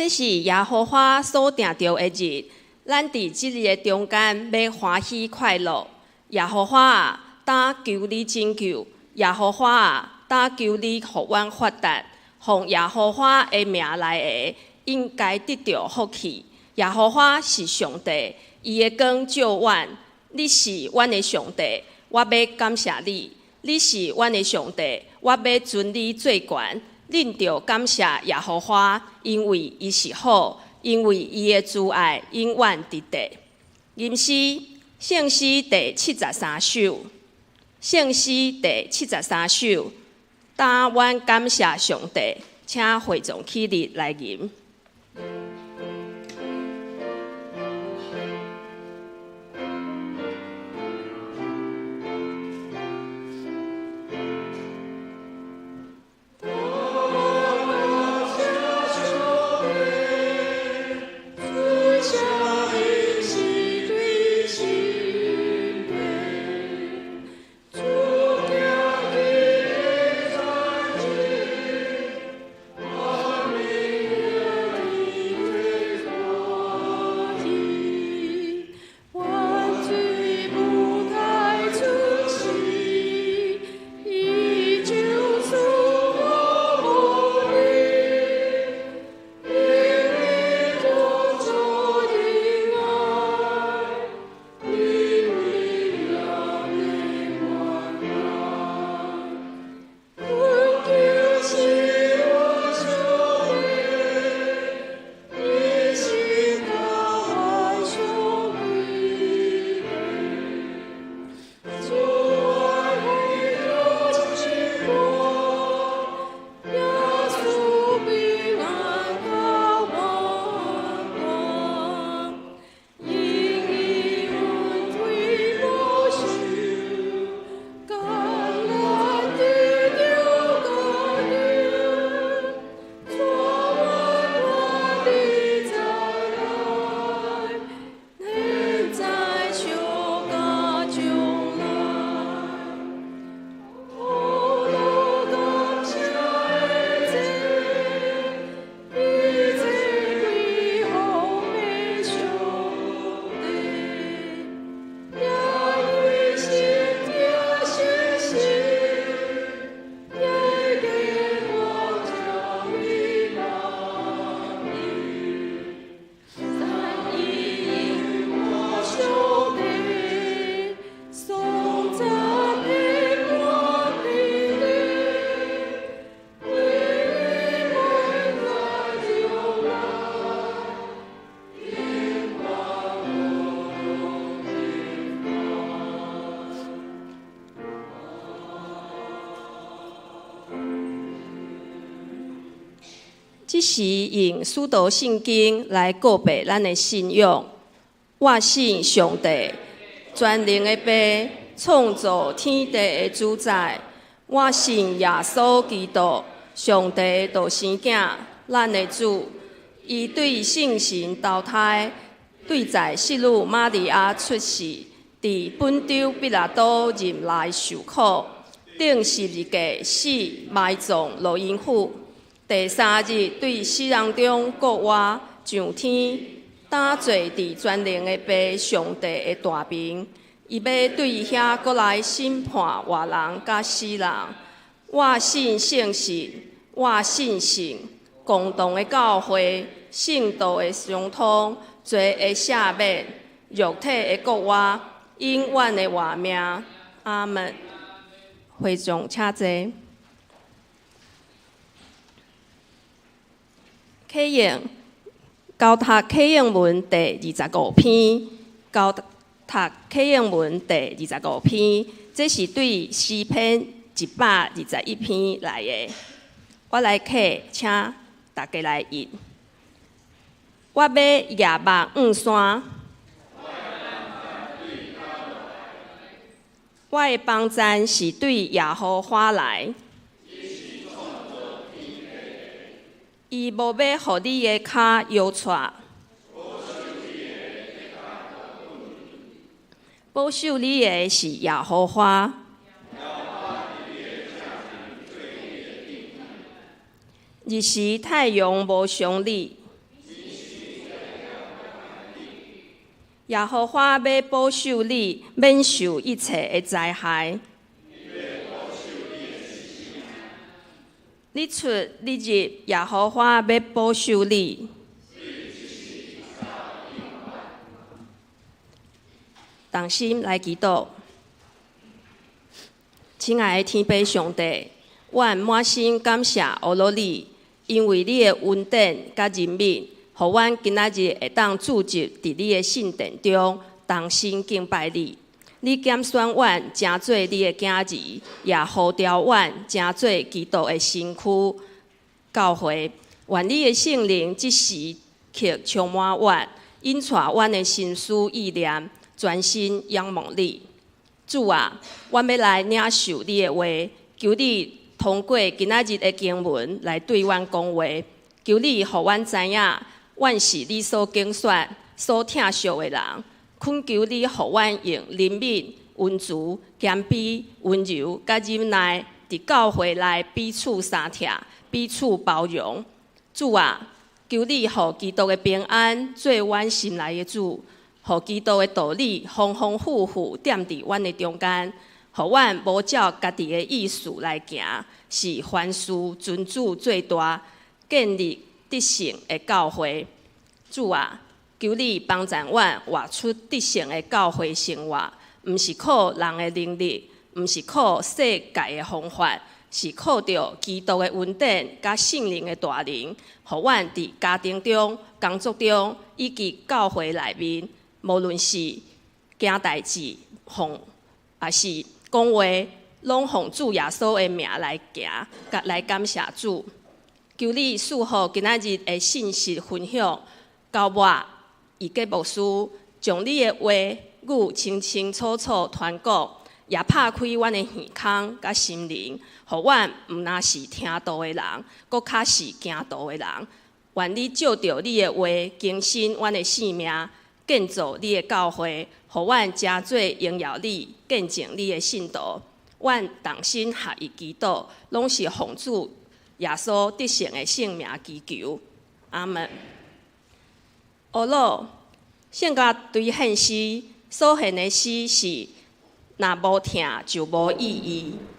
這是耶和華所定著的日，咱佇這日的中間欲歡喜快樂。耶和華啊，擔求你拯救；耶和華啊，擔求你予阮發達。奉耶和華的名來的，應該得著福氣。耶和華是上帝，伊的光照阮。你是阮的上帝，我欲感謝你。你是阮的上帝，我欲尊你做懸。恁著感謝耶和華，因為伊是好，因為伊的慈愛永遠佇地。吟詩，聖詩第73首，聖詩第73首，擔阮感謝上帝，請會眾起立來吟。這時用使徒信經來告白咱的信仰。我信上帝，全能的父，創造天地的主宰。我信耶穌基督，上帝的獨生囝，咱的主。伊對聖神投胎，對在聖女瑪利亞出世，佇本丟彼拉多任內受苦，釘十字架死，埋葬落陰府。第三日對死人中復活，上天，擔坐佇全能的父上帝的大明。伊欲對遐閣來審判活人佮死人。我信聖神，我信聖共同的教會，聖徒的相通，罪的赦免，肉體的復活，永遠的活命。阿門。會眾請坐。啟應，交讀啟應文第25篇，交讀啟應文第25篇，這是對詩篇121篇來的。我來啟，請大家來印。我欲舉目向山，我的幫贊是對耶和華來。伊無欲予你的跤搖掣，保守你的是耶和華。日時太陽無傷你，耶和華欲保守你，免受一切的災害。日出日入，耶和華欲保守你。同心來祈禱，親愛的天父上帝，阮滿心感謝阿羅你，因為你的恩典佮憐憫，予阮今仔日會當聚集佇你的聖殿中，同心敬拜你。你揀選阮成做你的囝兒，也呼召阮成做基督的身軀教會。願你的聖靈這時刻充滿阮，引帶阮的心思意念，專心仰望你。主啊，阮欲來領受你的話，求你通過今仔日的經文來對阮講話。求你予阮知影，阮是你所揀選、所疼惜的人。懇求你予阮用憐憫、恩慈、謙卑、溫柔佮忍耐，佇教會內彼此相疼、彼此包容。主啊，求你予基督的平安做阮心內的主，予基督的道理豐豐富富踮佇阮的中間，予阮無照家己的意思來行，是凡事尊主做大，建立得勝的教會。主啊，求你幫助阮活出得勝的教會生活，毋是靠人的能力，毋是靠世界的方法，是靠著基督的恩典佮聖靈的大能，予阮佇家庭中、工作中以及教會內面，無論是行代誌、奉，抑是講話，攏奉主耶穌的名來行，佮來感謝主。求你賜予今仔日的信息分享，交我伊格牧師將你的話語清清楚楚傳講，也拍開阮的耳孔佮心靈，予阮毋但是聽道的人，閣較是行道的人。願你藉著你的話更新阮的生命，建造你的教會，予阮成做榮耀你、見證你的信徒。阮同心合意祈禱，攏是奉主耶穌得勝的聖名祈求。阿門。呵咾，聖歌隊獻詩所獻的詩是：若無疼就無意義。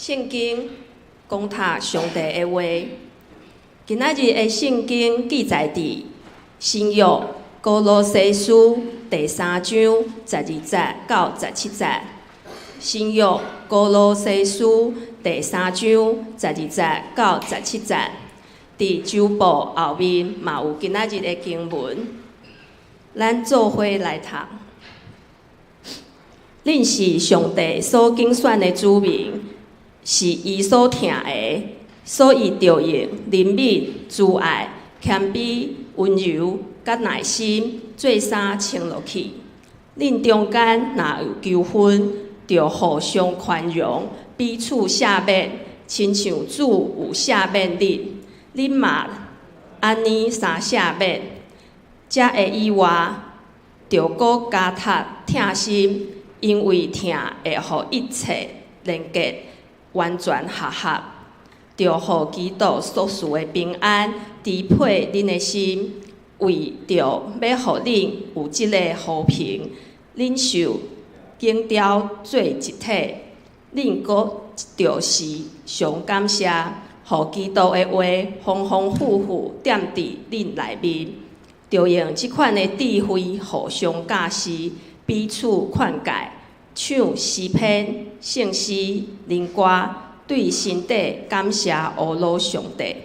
聖經講讀上帝的話。今仔日的聖經記載佇新約歌羅西書第三章12節到17節。新約歌羅西書第三章12節到17節，佇周報後面嘛有今仔日的經文。咱做伙來讀。恁是上帝所揀選的子民，是伊所疼的，所以著用憐憫、慈愛、謙卑、溫柔佮耐心做衫穿落去。恁中間若有糾紛，著互相寬容，彼此赦免，親像主有赦免恁，恁嘛按呢相赦免。這个以外，著閣加貼疼心，因為疼會予一切連結完全合合，著予基督所賜的平安支配恁的心，為著欲予恁有這个和平，恁受緊牢做一體，恁閣著時常感謝，予基督的話豐豐富富踮佇恁內面，著用這款的智慧互相教示，彼此勸誡，唱詩篇、聖詩、靈歌，對心底感謝呵咾上帝。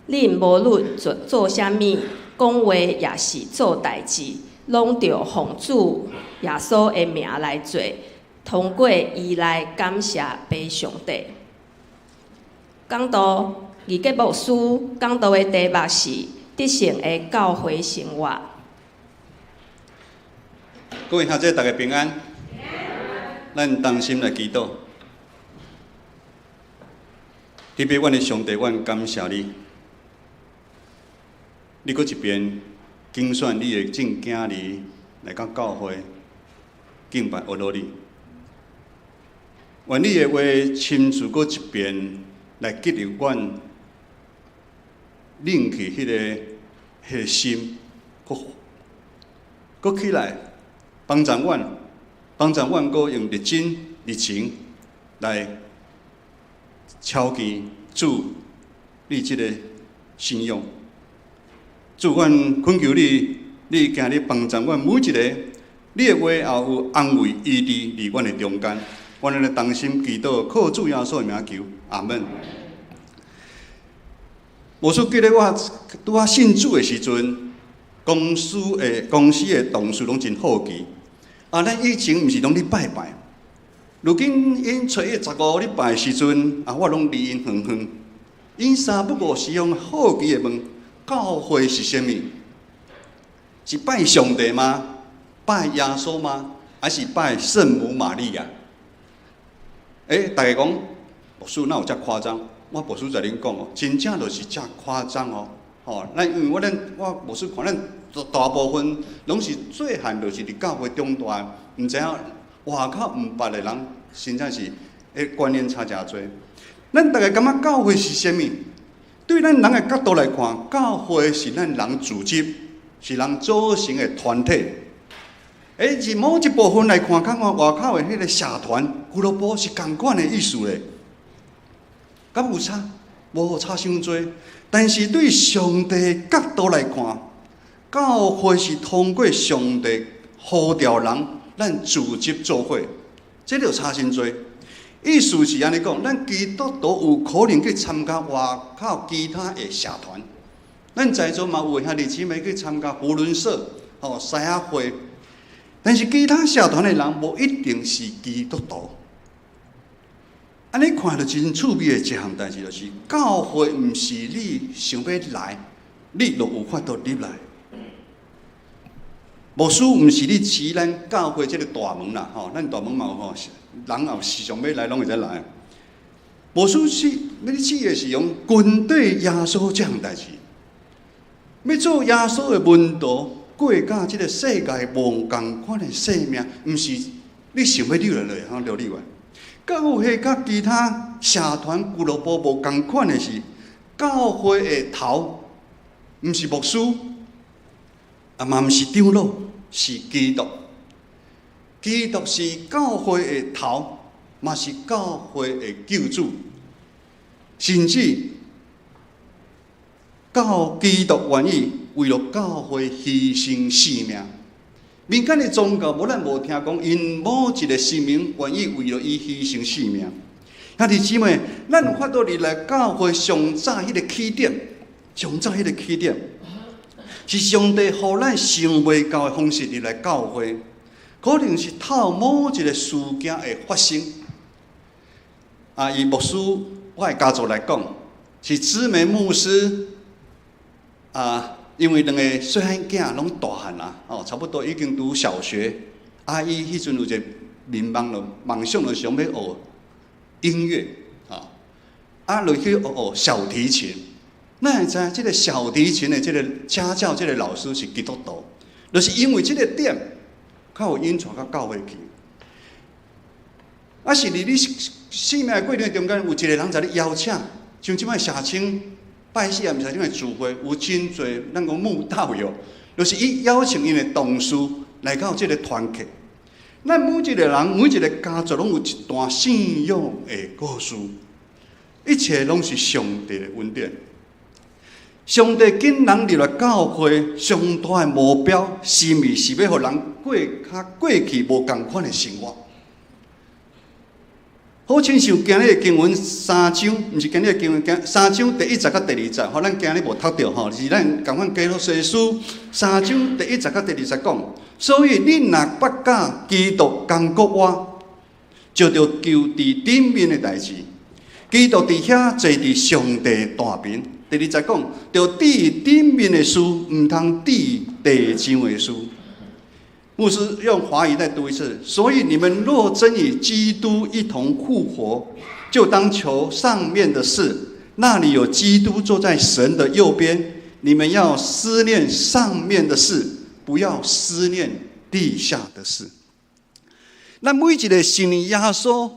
恁無論做做啥物，講話抑是做代誌，攏著奉主耶穌的名來做，通過伊來感謝父上帝。講道二杰牧師講道的題目是得勝的教會生活。各位兄弟，大家平安。咱同心來祈禱。特別阮的上帝，阮感謝你。你閣一遍揀選你的眾囝兒來到教會敬拜呵咾你。願你的話親自閣一遍來激勵阮，冷去彼个心，閣閣起來幫助阮，幫助阮閣用熱心、熱情來朝見主你這个信仰。主，阮懇求你，你今日幫助阮每一个，你的話也有安慰醫治佇阮的中間。阮來同心祈禱，靠主耶穌的名求，阿門。牧師記得我拄仔信主的時陣，公司的同事攏真好奇。啊，咱以前毋是攏咧拜拜，如今𪜶初一十五咧拜的時陣，啊，我攏離𪜶遠遠。𪜶三不五時用好奇的問：教會是啥物？是拜上帝嗎？拜耶穌嗎？還是拜聖母瑪利亞？欸，大家講，牧師哪有遮誇張？我牧師在恁講哦，真正就是遮誇張哦。吼，咱因為我咱我牧師看咱大部分攏是細漢，就是佇教會長大，毋知影外口毋捌的人，真正是欸觀念差誠濟。咱大家感覺教會是啥物？對咱人的角度來看，教會是咱人組織，是人組成的團體。欸，是某一部分來看，感覺外口的彼个社團、俱樂部是仝款的意思咧。敢有差？無差傷濟。但是對上帝的角度來看，教會是通過上帝呼召人，咱組織做伙，這就差真濟。意思是按呢講，咱基督徒有可能去參加外口其他的社團，咱在座嘛有兄弟姊妹去參加扶輪社、吼獅仔會，但是其他社團的人無一定是基督徒。按呢看著真趣味的一項代誌，就是教會毋是你想欲來，你就有法度入來。牧師毋是你佇咱教會這个大門啦，吼，咱大門嘛有吼，人也時常欲來，攏會使來。牧師是欲你指的是用跟綴耶穌這項代誌，欲做耶穌的門徒，過甲這个世界無仝款的生命，毋是你想欲入來就會通入來。教會佮其他社團俱樂部無仝款的是，教會的頭毋是牧師，啊嘛毋是長老，是基督。基督是教會的頭，嘛是教會的救主，甚至教基督願意為了教會犧牲性命。民間的宗教無咱無聽講，𪜶某一个神明願意為了伊犧牲性命。兄弟姊妹，咱有法度入來教會上早彼个起點，上早彼个起點，是上帝予咱想袂到的方式入來教會，可能是透某一个事件的發生。啊，以牧師我的家族來講，是姊妹牧師啊，因為兩個細漢囝攏大漢啦，哦，差不多已經讀小學。啊，伊彼陣有一個眠夢咯，夢想就想欲學音樂啊，啊，就去學學小提琴。咱會知這个小提琴的這个家教，這个老師是基督徒，就是因為這个點，較有引帶到教會去。啊，是佇你生命的過程中間，有一个人共你邀請，像這擺社青拜四啊，毋是這擺聚會，有真濟咱講慕道友，就是伊邀請𪜶的同事來到這个團契。咱每一个人，每一个家族，攏有一段信仰的故事，一切攏是上帝的恩典。上帝揀人入來教會，上大的目標，是毋是欲予人過較過去無仝款的生活？好親像今日的經文三章，毋是今日的經文，今三章第一節佮第二節，吼，咱今日無讀著吼，是咱仝款歌羅西書三章第一節佮第二節講。所以恁若捌佮基督仝復活，就著求佇頂面的代誌。基督佇遐坐佇上帝大爿。第二節講，著致頂面的事，毋通致地上的事。牧師用華語再讀一次。所以你們若真與基督一同復活，就當求上面的事。那裡有基督坐在神的右邊。你們要思念上面的事，不要思念地下的事。咱每一个承認耶穌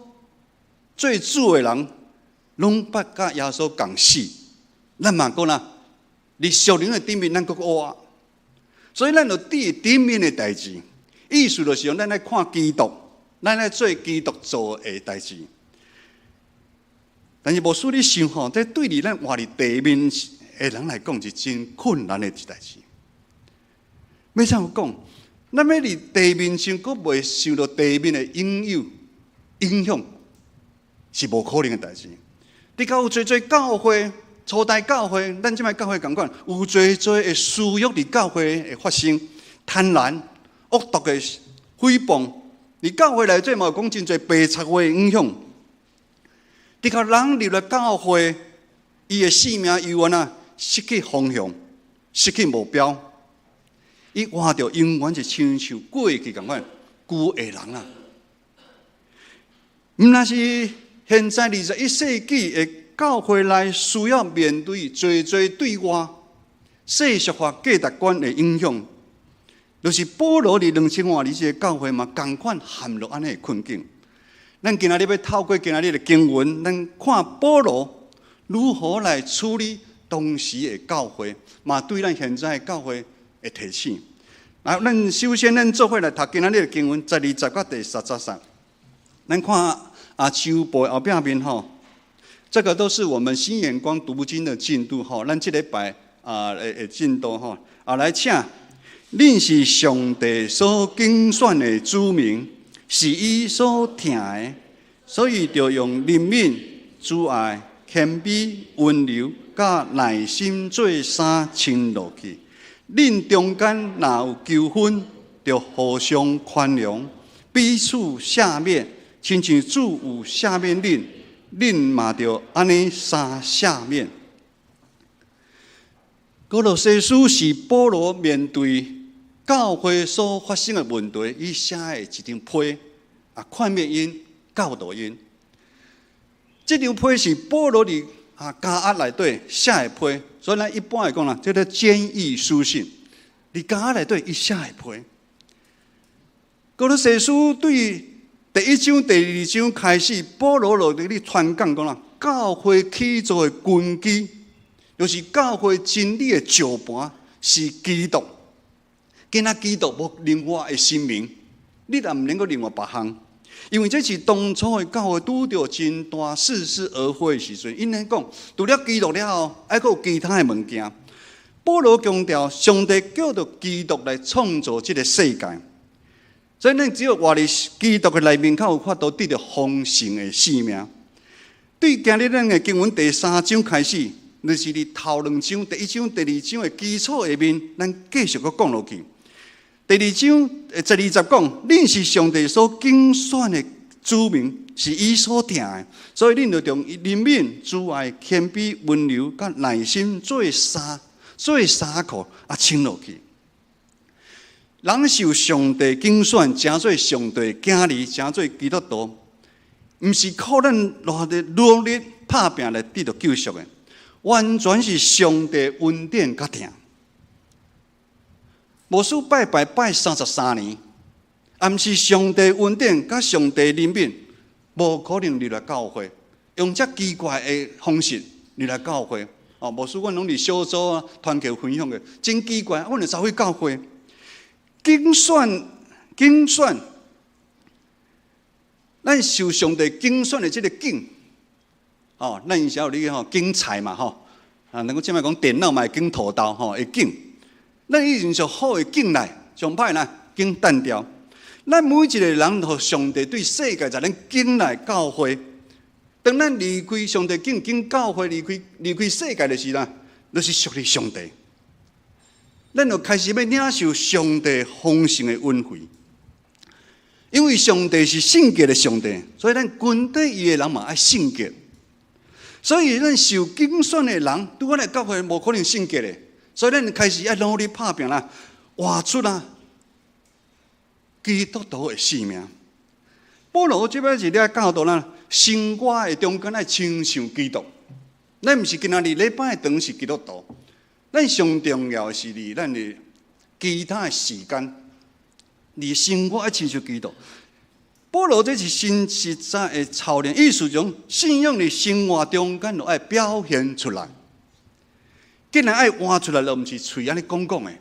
做主的人，攏捌佮耶穌仝死。咱嘛講啦，佇屬靈的頂面，咱閣活。所以咱就致頂面的代誌，意思就是講，咱愛看基督，咱愛做基督做的代誌。但是牧師你想吼，這對於咱活佇地面的人來講，是真困難的一代誌。欲怎講？咱欲佇地面上，閣袂受著地面的影響，影響是無可能的代誌。的確有濟濟教會，初代教會，咱這擺教會仝款，有濟濟的私欲佇教會會發生，貪婪、惡毒的誹謗，佇教會內底嘛有講真濟白賊話影響。的確，人入來教會，伊的性命猶原啊，失去方向，失去目標，伊活著永遠是親像過去仝款舊的人啊。毋但是現在21世紀的教會內需要面對濟濟對外世俗化價值觀的影響，就是保羅佇2000外年這个教會嘛，仝款陷入按呢的困境。咱今仔日欲透過今仔日的經文，咱看保羅如何來處理當時的教會，嘛對咱現在的教會的提醒。來，咱首先咱做伙來讀今仔日的經文，12節到第十節。咱看啊，手簿後壁面吼，這個都是我們新眼光讀經的進度吼。咱這禮拜啊的進度吼啊，來請，恁是上帝所揀選的子民，是伊所疼的，所以著用憐憫、慈愛、謙卑、溫柔、佮耐心做衫穿落去。恁中間若有糾紛，著互相寬容，彼此赦免，親像主有赦免恁，恁嘛著按呢相赦免。歌羅西書是保羅面對教會所發生的問題，伊寫的一張批啊，勸勉𪜶、教導𪜶。這張批是保羅佇啊監獄內底寫的批，所以咱一般來講啦，叫做監獄書信。佇監獄內底伊寫的批。歌羅西書對第一章、第二章開始，保羅就佇咧傳講講啦，教會起造的根基，就是教會真理的石盤是基督。敢若基督無另外的神明，你若毋能夠另外別項。因為這是當初的教會拄著真大似是而非的時陣，𪜶咧講，除了基督了後，還閣有其他的物件。保羅強調，上帝藉著基督來創造這个世界，所以咱只有活佇基督的內面，較有法度得著豐盛的生命。對今日咱的經文第三章開始，就是佇頭兩章、第一章、第二章的基礎下面，咱繼續閣講落去。第二章十二節講，恁是上帝所揀選的子民，是伊所疼的，所以恁著用憐憫、慈愛、謙卑、溫柔、佮耐心做衫，做衫褲啊穿落去。人受上帝揀選，成做上帝囝兒，成做基督徒，毋是靠咱偌濟努力拍拚來得著救贖的，完全是上帝恩典佮疼。牧師拜拜拜33年，啊，毋是上帝恩典佮上帝憐憫，無可能入來教會，用遮奇怪的方式入來教會。哦，牧師，阮攏佇小組啊，團契分享的，真奇怪，阮就走去教會，揀選揀選，咱受上帝揀選的這个揀，哦，咱以前有咧吼揀菜嘛吼，啊，咱講這擺講電腦嘛會揀塗豆吼，會揀。咱以前上好的揀來，上歹呢揀擲掉。咱每一个人，予上帝對世界將咱揀來教會。當咱離開上帝揀揀教會，離開離開世界的時陣，就是屬於上帝。咱就開始欲領受上帝豐盛的恩惠。因為上帝是聖潔的上帝，所以咱跟綴伊的人嘛愛聖潔。所以咱受揀選的人，拄仔來教會無可能聖潔的。所以咱開始愛努力拍拚啦，活出啊基督徒的生命。保羅這擺是咧教導咱，生活的中間愛親像基督。咱毋是今仔日禮拜堂是基督徒，咱上重要的是佇咱的其他的時間，佇生活愛親像基督。保羅這是真實在的操練，意思講信仰佇生活中間就愛表現出來。既然愛活出來，就毋是喙按呢講講的。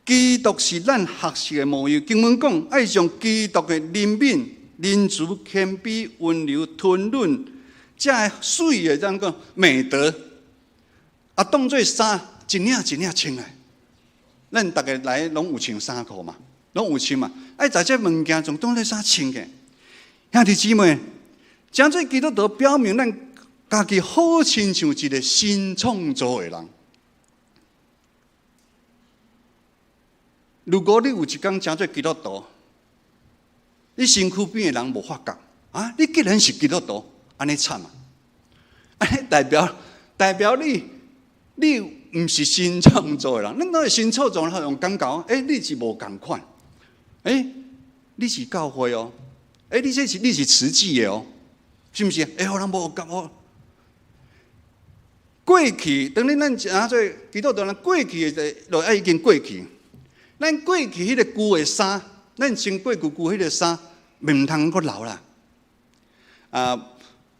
基督是咱學習的模樣。經文講，愛將基督的憐憫、仁慈、謙卑、溫柔、吞忍，這个媠的這個美德，啊，當做衫一領一領穿來。咱逐个來攏有穿衫褲嘛，攏有穿嘛。愛在這物件總當做衫穿的。兄弟姊妹，成做基督徒表明咱家己好親像一个新創造的人。如果你有一工成做基督徒，你身軀邊的人無發覺啊？你既然是基督徒，按呢慘啊！按呢代表代表你，你毋是新創造的人。咱都是新創造，用感覺，欸，你是無仝款，欸，你是教會哦，欸，你這是你是慈濟的哦，是毋是？欸，予人無感覺。過去，當你咱成做基督徒，咱過去的就愛已經過去。咱過去彼个舊的衫，咱穿過舊舊彼个衫，毋通閣留啦。啊，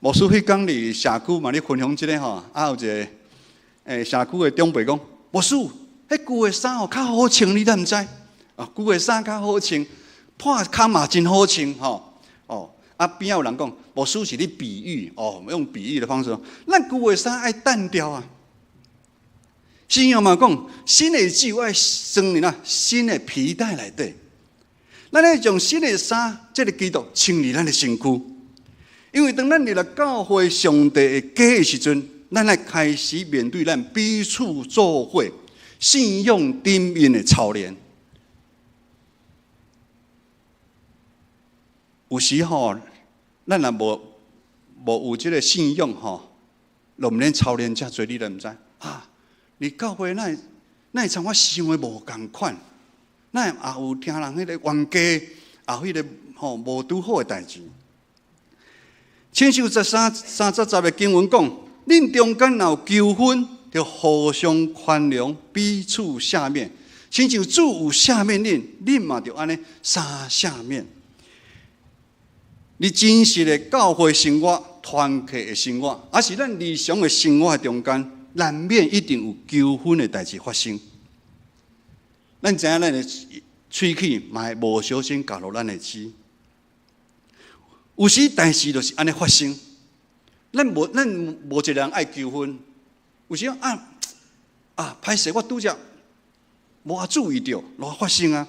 牧師彼工佇社區嘛，咧分享這个吼，啊有一个社區的長輩講，牧師，彼舊的衫吼較好穿，你敢毋知？啊，舊的衫較好穿，破跤嘛真好穿吼。哦，啊邊仔有人講，牧師是咧比喻，哦，用比喻的方式，咱舊的衫愛擲掉啊。新約嘛講，新的酒愛裝佇哪新的皮袋內底。咱愛將新的衫，這个基督穿佇咱的身軀。因為當咱入來教會上帝的家的時陣，咱愛開始面對咱彼此做伙信仰頂面的操練。有時吼，咱若無無有這个信仰吼，就毋免操練遮濟，你都毋知啊。你教會哪會哪會參我想的無仝款？哪會也有聽人彼个冤家，也有彼个吼無拄好的代誌？親像十三三節十的經文講，恁中間若有糾紛，就互相寬容，彼此赦免。親像主有赦免恁，恁嘛著按呢相赦免。佇真實的教會生活、團契的生活，抑是咱日常的生活的中間，難免一定有糾紛的代誌發生。咱知影咱的喙齒嘛會無小心咬落咱的舌。有時代誌就是按呢發生，咱無一個人愛糾紛。有時啊啊，歹勢，我拄才無注意著，就發生啊。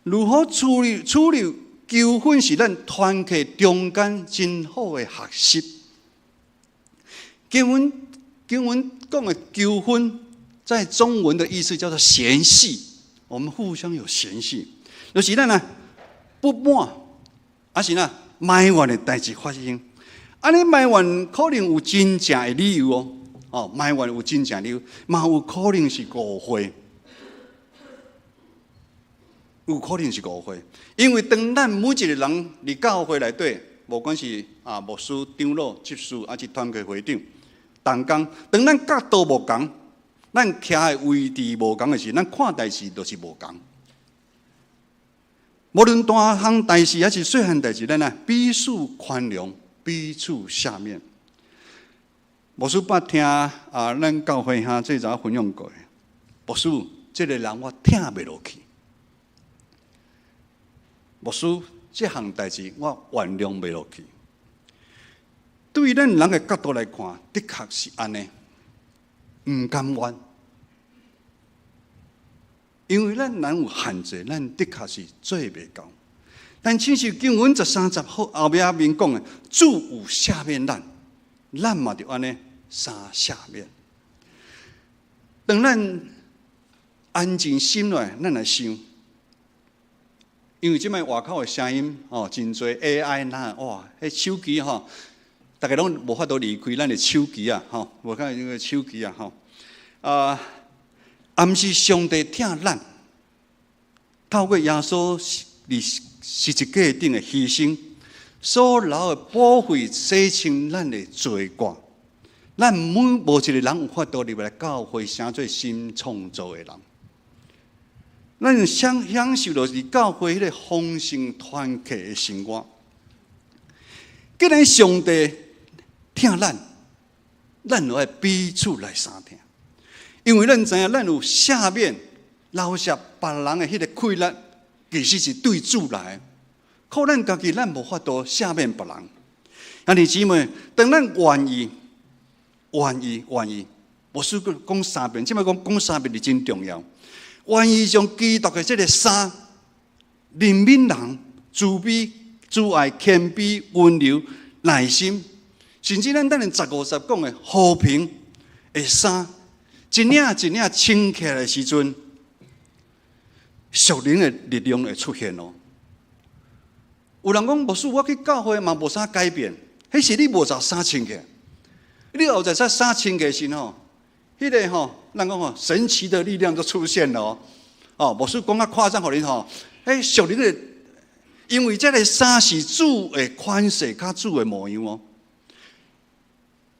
如何處理糾紛是咱團契中間真好的學習。經文講的糾紛，在中文的意思叫做嫌隙，我們互相有嫌隙，就是咱啊不滿，抑是呢埋怨的代誌發生。按呢埋怨可能有真正的理由哦，哦，埋怨有真正理由，嘛有可能是誤會，有可能是誤會。因為當咱每一個人佇教會內底，無管是啊牧師、長老、執事，抑是團契會長、同工，當咱角度無仝，咱徛的位置無仝的時，咱看代誌就是無仝。無論大項代誌抑是細項代誌，咱啊彼此寬容，彼此赦免。牧師捌聽啊，咱教會兄最早分享過的，牧師，這个人我疼袂落去。牧師，這項代誌我原諒袂落去。對咱人的角度來看，的確是按呢，毋甘願。因為咱人有限制，咱的確是做袂到。但親像經文13節後尾仔面講的，主有赦免咱，咱嘛著按呢相赦免。當咱安靜心來，咱來想，因為這擺外口的聲音哦，真濟 AI 那哇，彼手機吼，逐家攏無法度離開咱的手機啊，吼，無看那個手機啊，吼，啊，毋是上帝疼咱，透過耶穌佇十字架頂的犧牲，所流的寶血洗清咱的罪過。咱每無一個人有法度入來教會，成做新創造的人。咱享受著是教會彼個豐盛團契的生活。既然上帝疼咱，咱就愛彼此來相疼。因為咱知影，咱有赦免、饒恕別人的彼個氣力，其實是對主來的。靠咱家己，咱無法度赦免別人。兄弟姊妹，當咱願意、願意、願意，無需講三遍，這擺講講三遍是真重要。願意將基督的這个衫，憐憫人、慈悲、慈愛、謙卑、溫柔、耐心，甚至咱等陣15節講的和平的衫，一領一領穿起來的時陣，屬靈的力量會出現哦。有人講牧師，我去教會嘛無啥改變，彼是你無著衫穿起來。你後在這衫穿起來時吼，彼个吼，咱講吼，神奇的力量就出現了哦。哦，牧師講較誇張，予恁吼，彼屬靈的，因為這个衫是主的款式，佮主的模樣哦。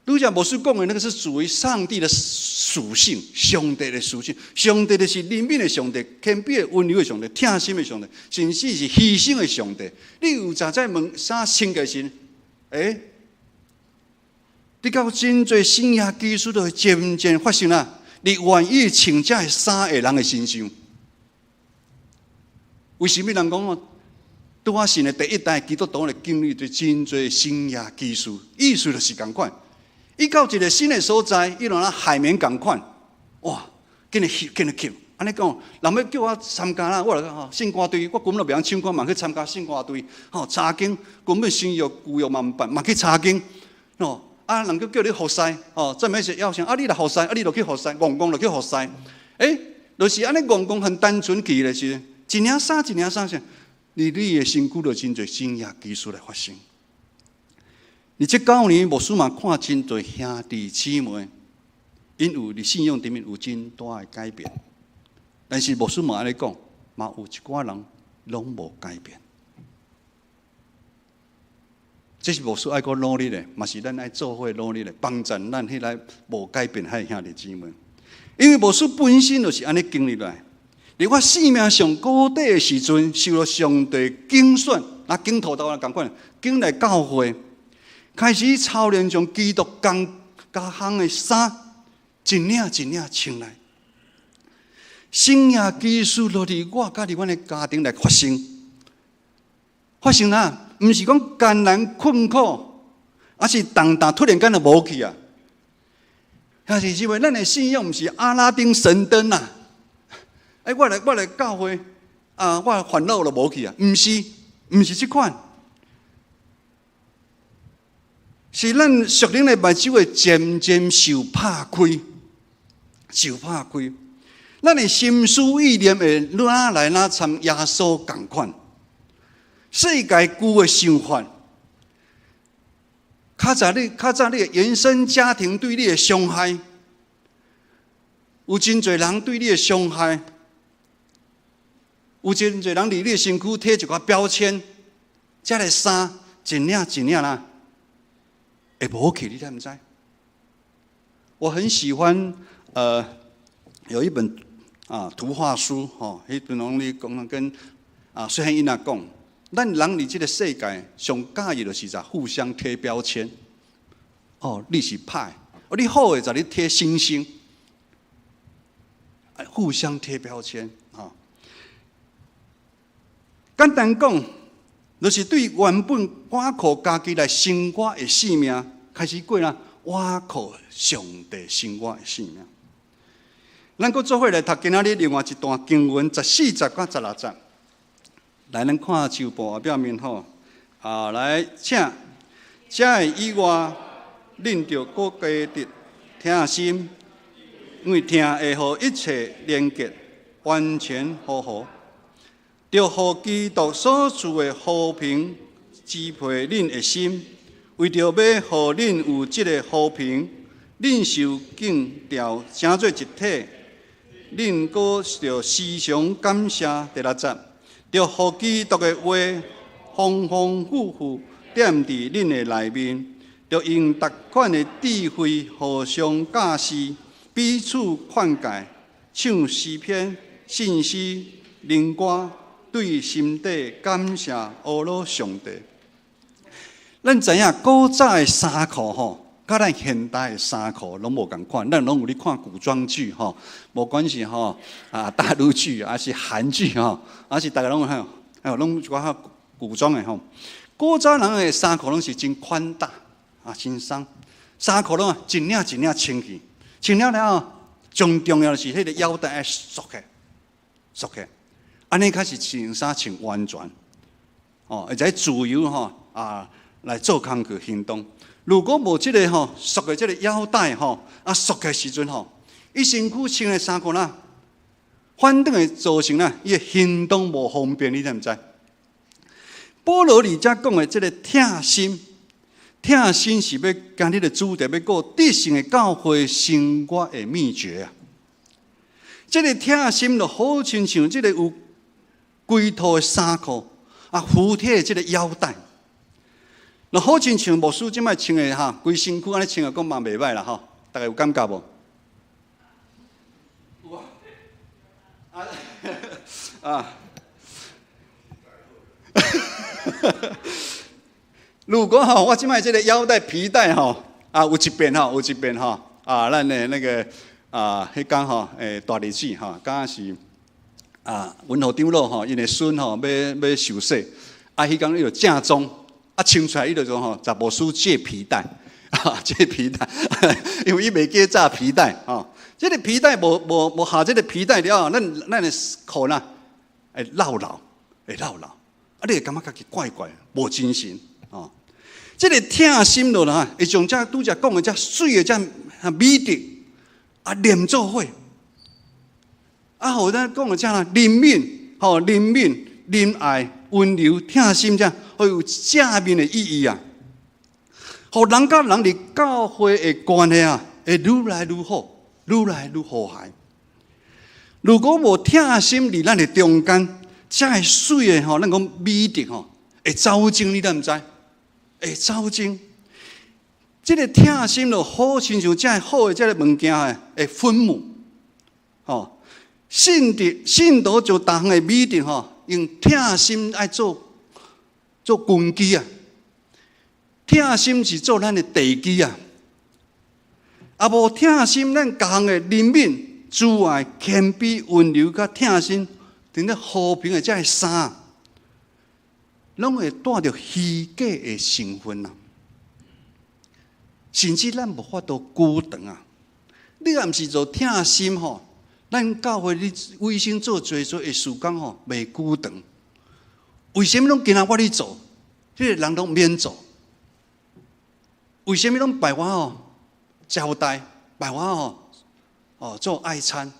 拄才牧師講的那個是屬於上帝的屬性，上帝的屬性，上帝就是憐憫的上帝，謙卑的溫柔的上帝，疼心的上帝，甚至是犧牲的上帝。你有著這物衫穿起時，欸，你到真濟新約基督都會漸漸發生啊！你願意穿這个衫的人的身上，為什麼人講哦？拄仔信的第一代基督徒咧經歷著真濟新約奇事，意思就是仝款。伊到一個新的所在，伊就若海綿仝款，哇！緊來翕，緊來翕。按呢講，人欲叫我參加啦，我就講吼，聖歌隊，我根本都袂曉唱歌，嘛去參加聖歌隊。吼，查經根本新約舊約嘛毋捌，嘛去查經。哦，啊，人閣叫你服侍，哦，這面是邀請，啊，你來服侍，啊，你就去服侍，戇戇就去服侍。欸，就是按呢戇戇很單純去的時，一領衫一領衫啥，你的身軀就真濟新約奇事來發生。佇這九年，牧師嘛看真濟兄弟姊妹，𪜶有佇信仰頂面有真大的改變，但是牧師嘛按呢講，嘛有一寡人攏無改變。這是牧師愛閣努力的，嘛是咱愛做伙努力的，幫助咱彼个無改變彼兄弟姊妹。因為牧師本身就是按呢經歷來，佇我生命上谷底的時陣，受著上帝揀選，啊，揀塗豆仔仝款，揀來教會。開始操練將基督工加烘的衫，一領一領穿來。新約奇事落佇我佮佇阮的家庭來發生，發生啊！毋是講艱難困苦，抑是重擔突然間就無去啊。還是因為咱的信仰毋是阿拉丁神燈啊！欸，我來教會啊，我煩惱就無去啊！毋是，毋是這款，是咱屬靈的目睭會漸漸受拍開，受拍開。咱的心思意念會愈來愈參耶穌仝款，世界舊的想法，較早你的原生家庭對你的傷害，有真濟人對你的傷害，有真濟人佇你的身軀貼一個標籤，這个衫一領一領啦，會無去，你知毋知？我很喜歡，有一本圖畫書，吼，彼陣攏咧講跟細漢囡仔講，咱人佇這个世界上佮意就是在互相貼標籤。哦，你是歹，哦，你好的，就你貼星星，互相貼標籤，吼。簡單講，就是對原本倚靠家己來生活的生命，開始過啦，倚靠上帝生活的生命。咱閣做伙來讀今仔日另外一段經文，14節佮16節。來，咱看手簿後壁面吼，啊，來，請，這个以外，恁著閣加得疼心，因為疼會予一切連結完全和好，著予基督所賜的和平支配恁的心，為著欲予恁有這个和平，恁受建造成做一體，恁閣著時常感謝。第6節，著予基督的話豐豐富富踮佇恁的內面，著用逐款的智慧互相教示，彼此勸誡，唱詩篇、聖詩、靈歌，對心底感謝阿羅上帝。咱知影古早的衫褲吼，佮咱現代的衫褲攏無仝款，咱攏有咧看古裝劇吼，無管是吼大陸劇，抑是韓劇吼，抑是逐家攏有看，哎，攏一寡較古裝的吼。古早人的衫褲攏是真寬大啊，真鬆，衫褲攏啊一領一領穿去，穿了了後，上重要的是彼个腰帶愛束起，束起，按呢較是穿衫穿完全，哦，而且自由吼啊來做工課行動。如果無這个吼束的這个腰帶吼啊束的時陣吼，伊身軀穿的衫褲啦，反轉會造成啦，伊的行動無方便，你知毋知？保羅佇遮講的這个疼心，疼心是欲今日的主題，欲過得勝的教會生活的秘訣啊！這个疼心就好親像這個有規套的衫褲啊，服帖的這个腰帶。就好親像牧師這擺穿的哈，規身軀按呢穿的，講嘛袂䆀啦吼，逐家有感覺無？有啊！啊！如果吼，我這擺這个腰帶皮帶吼，啊，有一邊吼，有一邊吼，啊，咱的那個啊，彼工吼，大日子吼，敢是啊，文和長老吼，𪜶的孫吼，欲受洗，啊，彼工伊就正裝。啊，穿出來伊就講吼，十牧師借皮帶，啊，借皮帶，因為伊袂記紮皮帶，吼，這个皮帶無下這个皮帶了後，咱的褲啦會落落，會落落，啊，你會感覺家己怪怪，無精神，吼。這个疼心落來，會將這拄才講的這媠的這美德啊連做伙，啊，予咱講的這啦憐憫，吼，憐憫、仁愛、溫柔、疼心，這會有正面的意義啊！予人佮人佇教會的關係啊，會愈來愈好，愈來愈和諧。如果無疼心佇咱的中間，這个媠的吼，咱講美德吼，會走鐘，你敢毋知？會走鐘。這个疼心就好親像這个好的這个物件的分母，吼，信德信徒就逐項的美德吼，用疼心愛做根基啊，疼心是做咱的地基啊。啊，無疼心，咱各項的憐憫、慈愛、謙卑、溫柔佮疼心，佇咧和平的這个衫，攏會帶著虛假的成分啊！甚至咱無法度久長啊！你若毋是做疼心吼，咱教會你委身做濟濟的事工吼，袂久長。為啥物攏今仔我咧做，彼個人攏免做？為啥物攏排我吼招待，排我吼哦做愛餐？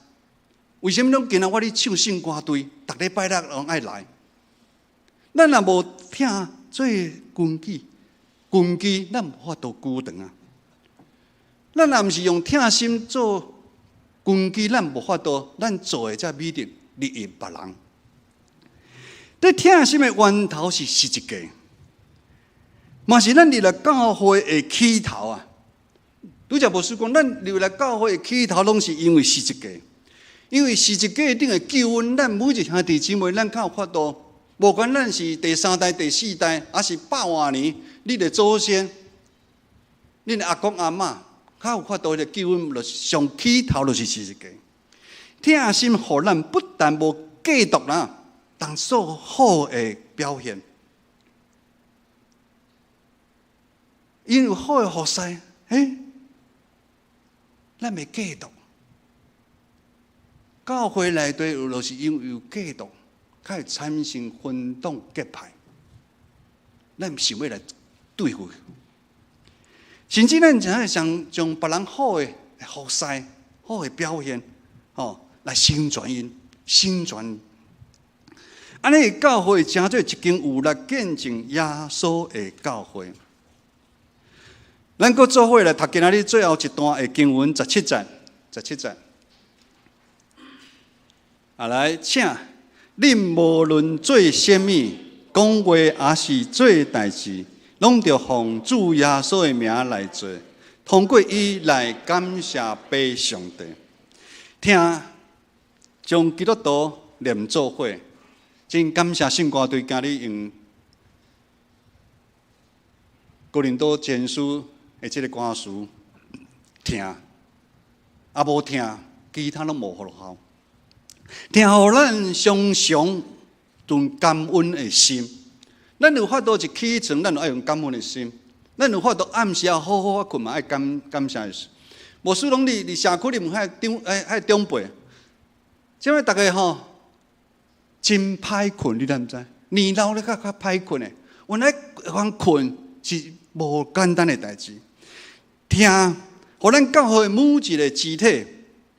為啥物攏今仔我咧唱聖歌隊，逐禮拜六攏愛來？咱若無疼做根基，根基咱無法度久長啊！咱若毋是用疼心做根基，咱無法度，咱做的這美德利益別人。這疼心的源頭是十字架，嘛是咱入來教會的起頭啊！拄才牧師講，咱入來教會的起頭，攏是因為十字架，因為十字架頂的救恩，咱每一個兄弟姊妹，咱較有法度。無管咱是第三代、第四代，抑是百外年，你的祖先、恁的阿公阿嬤，較有法度的救恩，就是上起頭就是十字架。疼心予咱不但無過度啦，但做好的表現。𪜶有好的服侍，欸，咱袂過度。教會內底有就是因為有過度。較會產生分黨結派，咱毋想欲來對付，甚至咱真愛想將別人好的服侍、好的表現，吼來成全𪜶、成全。按呢教會成做一間有力見證耶穌的教會。咱閣做伙來讀今仔日最後一段的經文十七節，十七節。啊，來，請。恁無論做啥物，講話抑是做代誌，攏著奉主耶穌的名來做，通過伊來感謝父上帝。疼將基督徒連做伙，真感謝聖歌隊今日用哥林多前書的這個歌詞疼，啊無疼，其他攏無效。疼予咱常常存感恩的心，咱有法度一起床，咱就愛用感恩的心。咱有法度暗時啊好好仔睏嘛，愛感感謝的。牧師攏佇社區裡面遐長哎遐長輩，這擺逐家吼真歹睏，你敢毋知？年老咧較較歹睏的，原來講睏是無簡單的代誌。疼，予咱教會每一個肢體，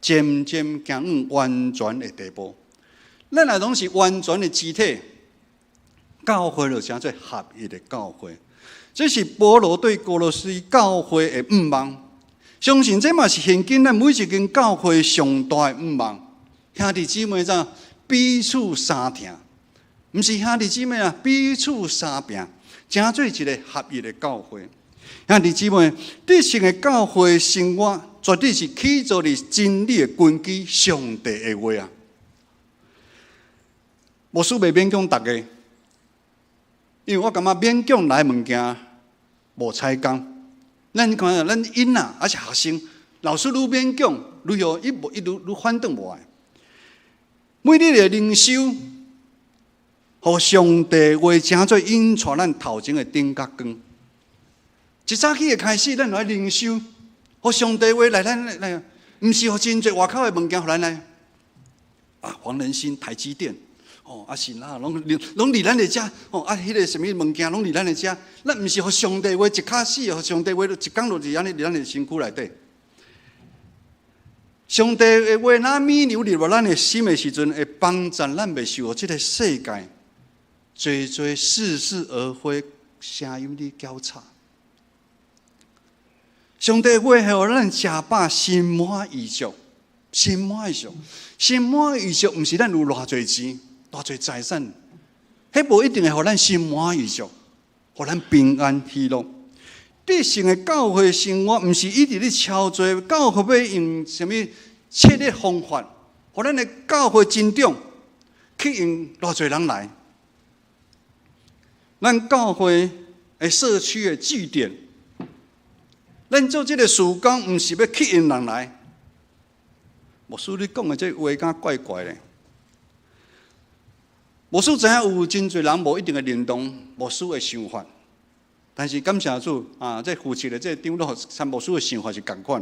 漸漸行往完全的地步。咱若攏是完全的肢體，教會就成做合一的教會。這是保羅對歌羅西教會的向望。相信這嘛是現今咱每一間教會上大的向望。兄弟姊妹怎彼此相疼？毋是兄弟姊妹啊，彼此相拼，成做一個合一的教會。兄弟姊妹，得勝的教會生活，絕對是起造佇真理的根基，上帝的話啊！牧師袂勉強逐家，因為我感覺勉強來的物件無彩工。咱看咱囡仔抑是學生，老師愈勉強，愈予伊無伊愈愈反轉無愛。每日的靈修，予上帝話成做引帶咱頭前的頂角光。一早起的開始，咱就愛靈修。予上帝話來咱來，毋是予真濟外口的物件予咱來。啊，黃仁勳、台積電，哦，啊是啦，攏攏佇咱的遮，哦，啊，彼個啥物物件攏佇咱的遮。咱毋是予上帝話一跤死，予上帝話一工就是按呢佇咱的身軀內底。上帝的話若物流入咱的心的時陣，會幫助咱袂受這個世界濟濟似是而非聲音咧攪吵。上帝話會予咱食飽，心滿意足，心滿意足，心滿意足，毋是咱有偌濟錢、偌濟財產，彼無一定會予咱心滿意足，予咱平安喜樂。得勝的教會生活，毋是一直咧操作教會欲用啥物策略方法，予咱的教會增長，吸引偌濟人來。咱教會的社區的據點。咱做這個事工，毋是欲吸引人來。牧師，你講的這話敢怪怪的。牧師知影有真濟人無一定會認同牧師的想法，但是感謝主啊！這負責的這長老參牧師的想法是仝款。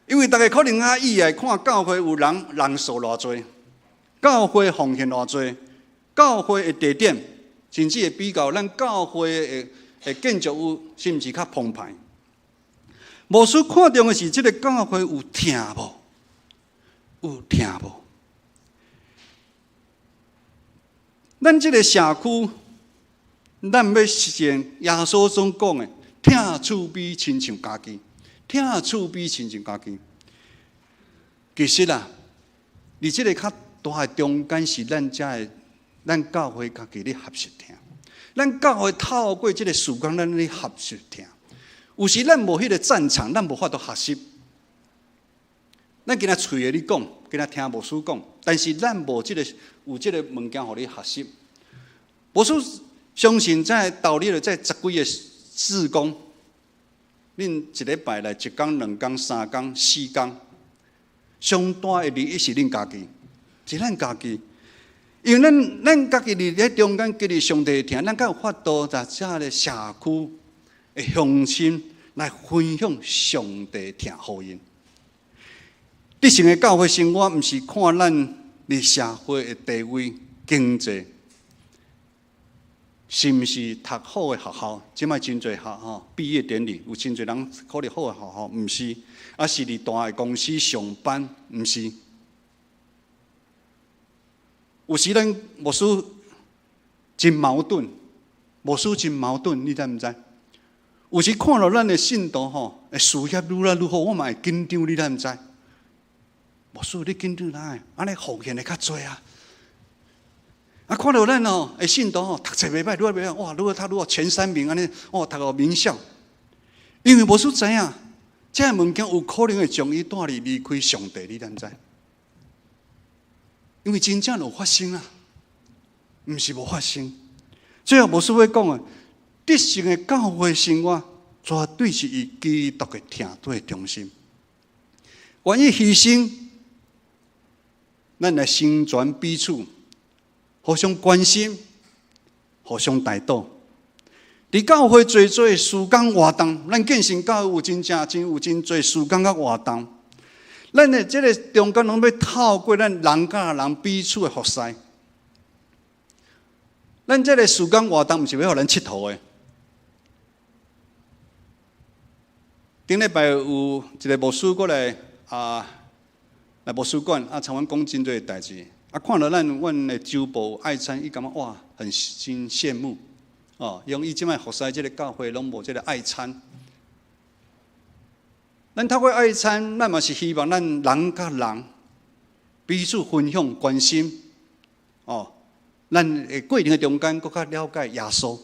因為大家可能較意愛看教會有人人數偌濟，教會奉獻偌濟，教會的地點，甚至會比較咱教會的建築物是毋是較澎湃。牧師看重的是這個教會有疼無？有疼無？咱這個社區，咱欲實踐耶穌所講的，疼厝邊親像家己，疼厝邊親像家己。其實啊，佇這個較大的中間是咱遮的，咱教會家己咧學習疼。咱教會透過這個時間，咱咧學習疼。有時咱無彼個戰場，咱無法度學習。咱今仔喙會咧講，今仔聽牧師講，但是咱無這個有這個物件予你學習。牧師相信在投入了這十幾個事工，恁一禮拜來一工、兩工、三工、四工，上大的利益是恁家己，是咱家己。因為咱家己佇咧中間經歷上帝的疼，咱才有法度在這个社區的鄉親來分享上帝疼予𪜶。得勝的教會生活，毋是看咱佇社會的地位、經濟，是毋是讀好的學校？這擺真濟學校畢業典禮，有真濟人考入好的學校，毋是，啊是佇大的公司上班，毋是。有時咱牧師真矛盾，牧師真矛盾，你知毋知？有時看著咱的信徒吼，事業愈來愈好，我嘛會緊張，你知毋知？牧師，你緊張哪會？按呢奉獻的較濟啊！啊，看著咱哦，信徒吼，讀冊袂䆀，愈來愈䆀，哇，愈來讀愈好，前三名按呢，哦，讀到名校。因為牧師知影，這个物件有可能會將伊帶離離開上帝，你知毋知？因為真正有發生啊，毋是無發生。最後牧師欲講的，得勝的教會生活，絕對是以基督的疼做中心，願意犧牲，咱來成全彼此，互相關心，互相代禱。佇教會濟濟事工活動，咱建成教會有真正真有真濟事工佮活動。咱的這個中間攏欲透過咱人佮人彼此的服侍。咱這個事工活動毋是欲予咱𨑨迌的。頂禮拜有一個牧師過來啊，來牧師館啊，參阮講真濟代誌。啊，看著咱阮的周部愛餐，伊感覺哇，很真羨慕哦。因為伊這擺服侍這個教會攏無這個愛餐。咱透過愛餐，咱嘛是希望咱人佮人彼此分享關心哦。咱的過程的中間，閣較了解耶穌，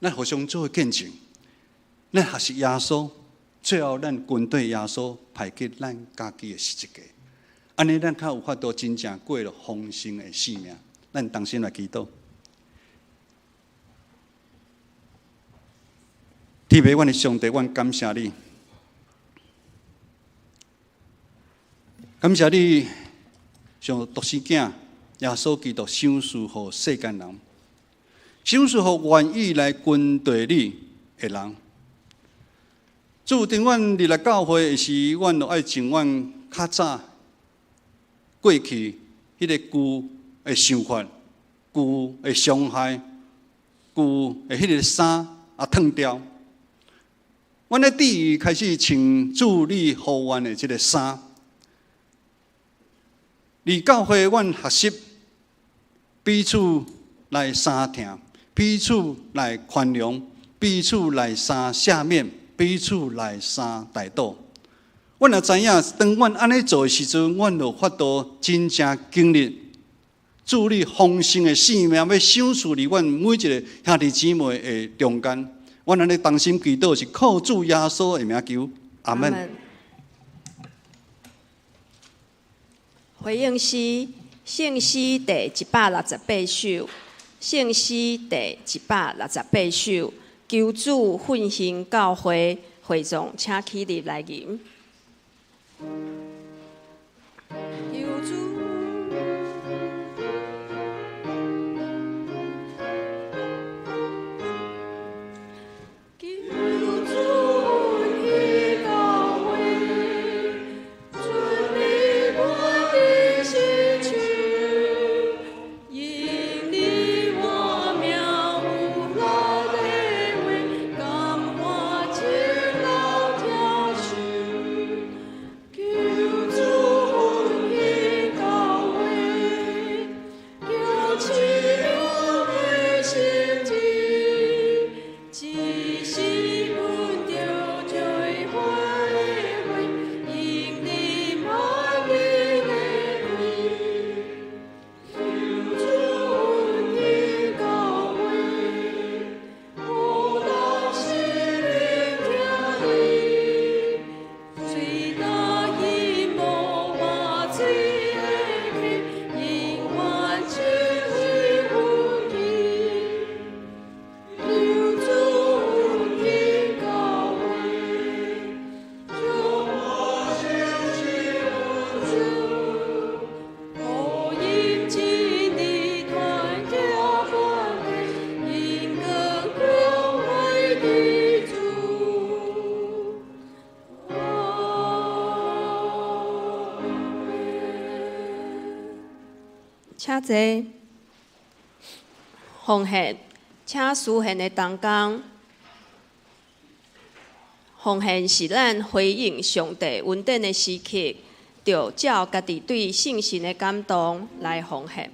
咱互相做見證，咱學習耶穌，最後咱跟綴耶穌派去咱家己的十字架，按呢咱較有法度真正過著豐盛的生命。咱同心來祈禱。天父，阮的上帝，阮感謝你，感謝你將獨生囝耶穌基督賞賜予世間人，賞賜予願意來跟隨你的人。主，當阮入來教會的時，阮就愛穿阮較早過去彼个舊的想法、舊的傷害、舊的彼个衫啊，脫掉。阮咧志於開始穿主你予阮的這个衫。佇教會，阮學習彼此來相疼，彼此來寬容，彼此來相赦免，彼此來相代禱。阮也知影，當阮按呢做的時陣，阮就有法度真正經歷主你豐盛的生命，欲賞賜佇阮每一个兄弟姊妹的中間。阮按呢同心祈禱，是靠主耶穌的名求，阿們。回應詩，聖詩第168首，聖詩第168首，求主奮興教會，會眾請起立來吟。求主。請坐。奉獻，請司獻的同工。奉獻是咱回應上帝恩典的時刻，著照家己對聖神的感動來奉獻。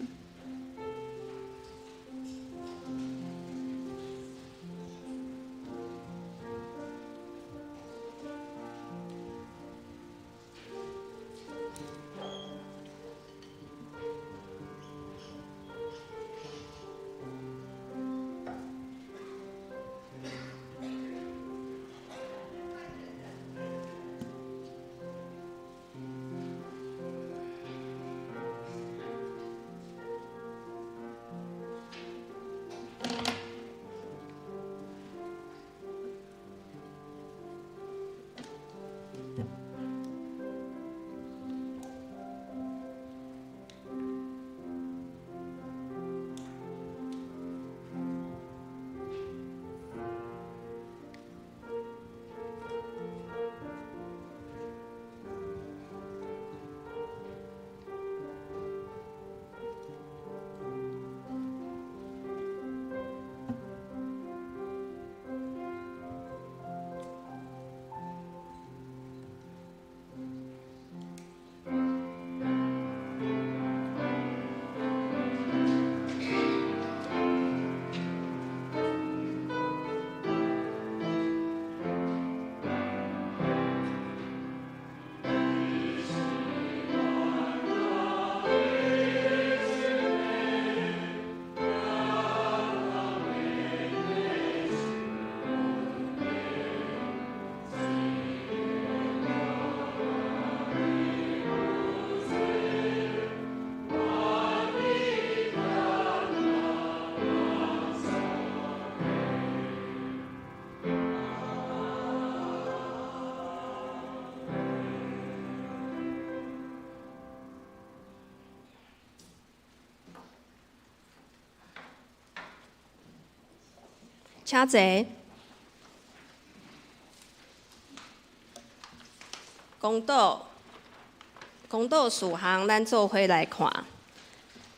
請坐。公道，公道事項，咱做伙來看。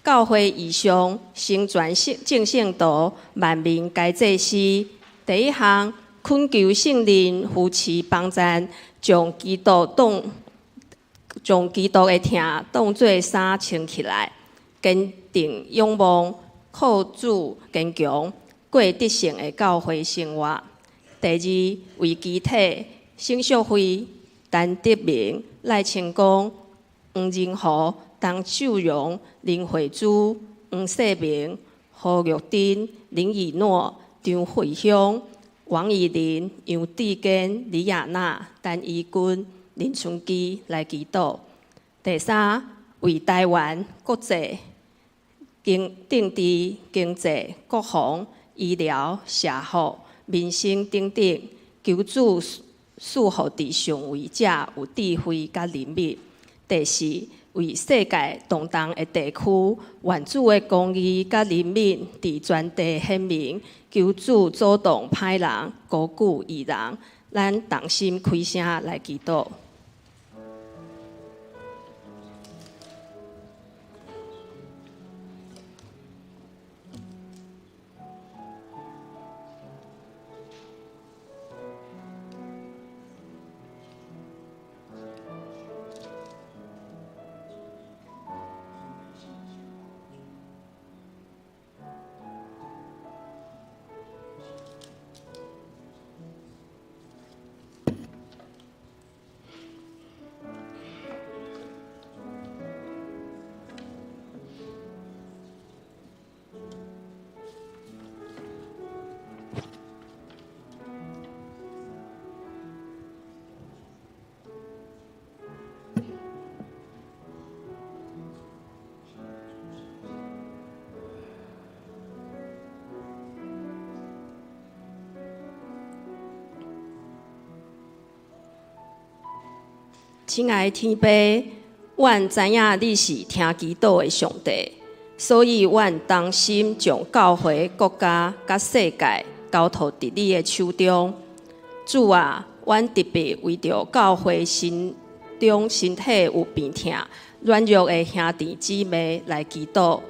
教會異象，成全眾聖徒，萬民皆祭司。第一項，懇求聖靈扶持幫贊，將基督的疼當做衫穿起來，堅定仰望，靠主堅強，過得勝的教會生活。第二，為肢體沈淑惠、陳德明、賴清光、黃仁豪、陳秀榮、林慧珠、黃世明、何玉珍、林以諾、張惠香、王以琳、楊志堅、李亞娜、陳怡君、林春基來祈禱。第三，為台灣國際經政治、經濟、國防、醫療、社福、民生等等，求主賜予佇上位者有智慧佮憐憫。第四，為世界動盪的地區，願主的公義佮憐憫佇全地顯明，求主阻擋歹人，高舉義人。咱同心開聲來祈禱。親愛的天父，阮知影你是聽祈禱的上帝，所以阮同心將教會、國家佮世界交託佇你的手中。主啊，阮特別為著教會身中身體有病痛、軟弱的兄弟姊妹來祈禱。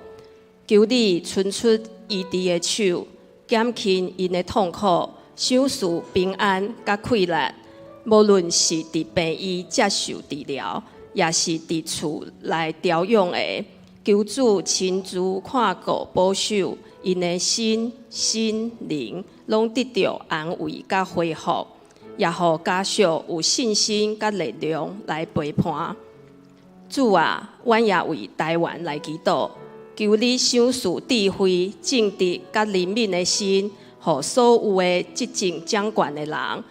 求你伸出醫治的手，減輕𪜶的痛苦，賞賜平安佮氣力。無論是佇病院接受治療，抑是佇厝內調養的，求主親自看顧保守𪜶的身心靈，攏得著安慰佮恢復，也予家屬有信心佮力量來陪伴。主啊，阮也為台灣來祈禱，求你賞賜智慧、正直佮憐憫的心，予所有的執政掌權的人，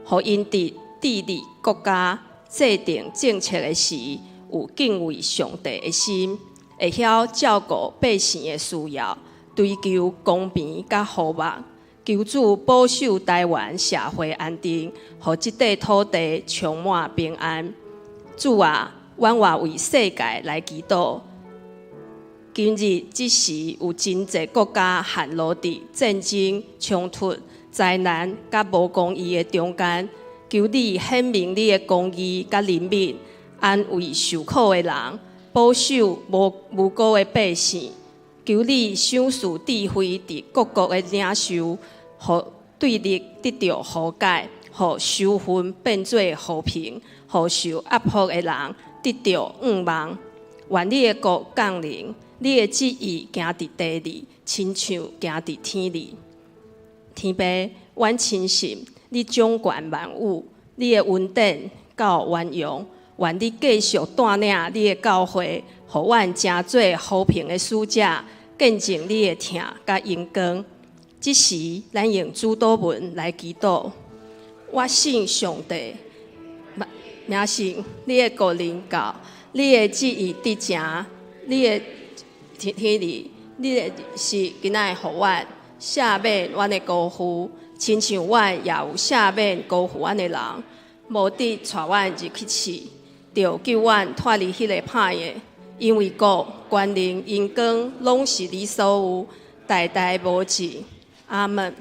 予𪜶佇治理國家、制定政策的時，有敬畏上帝的心，會曉照顧百姓的需要，追求公平佮和睦。求主保守台灣社會安定，予這塊土地充滿平安。主啊，阮也為世界來祈禱。今日這時有真濟國家陷落佇戰爭、衝突、災難佮無公義的中間，求你顯明你的公義佮憐憫，安慰受苦的人，保守無辜的百姓。求你賞賜智慧，佇各國的領袖，予對立得著和解，予仇恨變做和平，予受壓迫的人得著盼望。願你的國降臨，你的旨意行佇地裡，親像行佇天裡。天父，阮深信你掌權萬有，你的恩典夠圓融。願你繼續帶領你的教會，予阮成做和平的使者，見證你的疼佮榮光。這時，咱用主禱文來祈禱。我信上帝，名信你的國臨到，你的旨意得成，你的天天裡，你的是今仔予阮赦免阮的辜負，親像阮也有赦免辜負阮的人，無得帶阮入去試，著救阮脫離彼个歹的，因為國、權能、榮光，攏是你所有，代代無盡。阿門。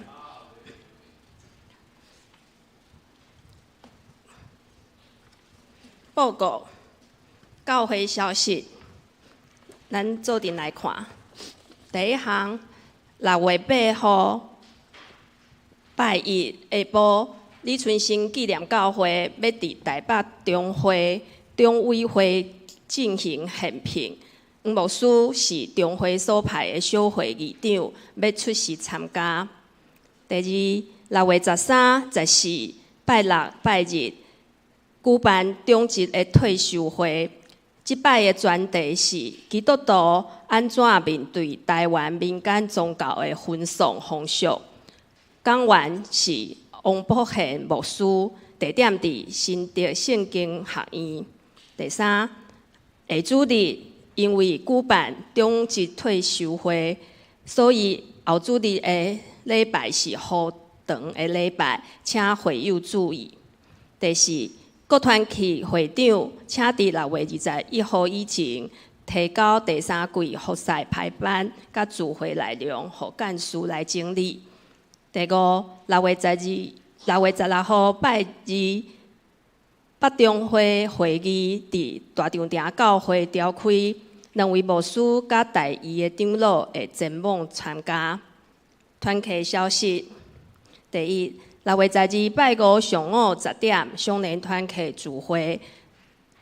報告教會消息，咱做陣來看。第一項，6月8號拜一下晡，李春生紀念教會欲佇台北中會中委會進行獻聘。黃牧師是中會所派的小會議長，欲出席參加。第二，6月13、14拜六、拜日舉辦長執的退修會。這擺的專題是基督徒按怎面對台灣民間宗教的婚喪風俗。講員是王博賢牧師，地點佇新竹聖經學院。第三，下主日因為舉辦長執退修會，所以後主日的禮拜是護堂的禮拜，請會友注意。第四，各團契會長請佇6月21號以前提交第三季服事排班佮聚會內容，予幹事來整理。第五，6月12、6月16號拜二，北中會會議佇大長埕教會召開，兩位牧師佮代議的長老會前往參加。團契消息：第一，6月12拜五上午10點，少年團契聚會，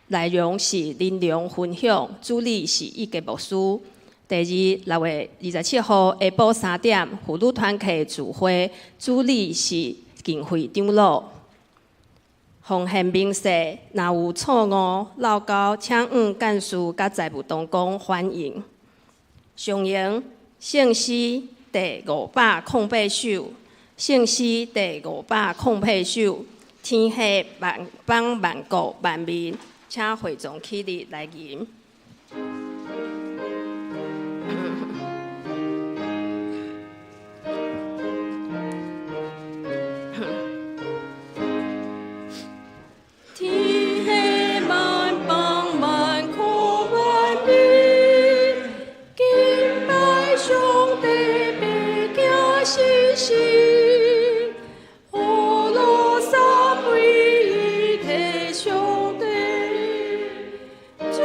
內容是靈糧分享，主理是一個牧師。第二，6月27號下晡3點，婦女團契聚會，主理是敬會長老。奉獻明細，若有錯誤、漏交，請向幹事佮財務同工反映。上引聖詩第508首，聖詩第508首，天下萬邦萬國萬民，請會眾起立來吟。天下萬邦萬國萬民，敬拜上帝，別驚信心。呵羅三位一體上帝，尊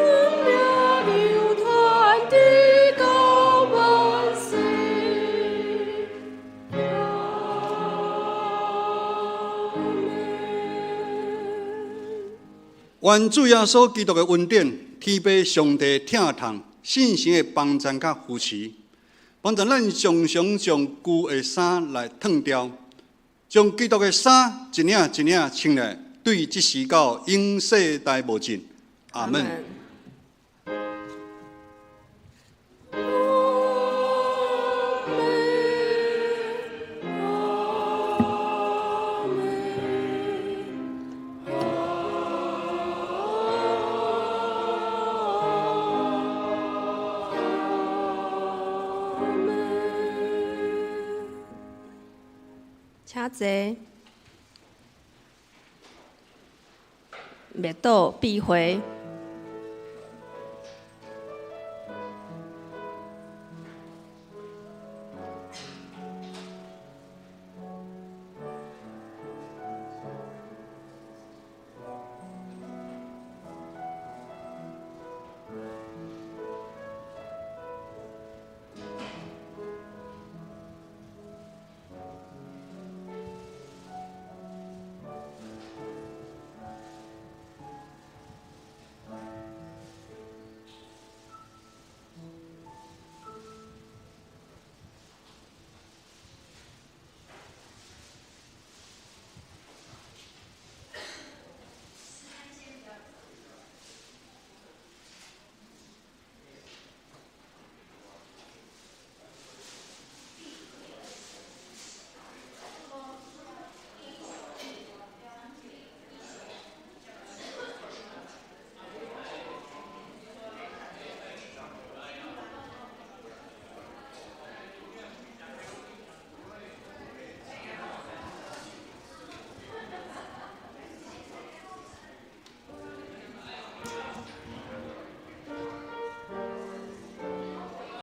名流傳直到萬願主耶穌基督的恩典，天父上帝疼痛，聖神的幫贊佮扶持，幫助咱常常將舊的衫來脫掉，將基督的衫一領一領穿來，對這時到永世代無盡。阿門。請坐。默禱閉會。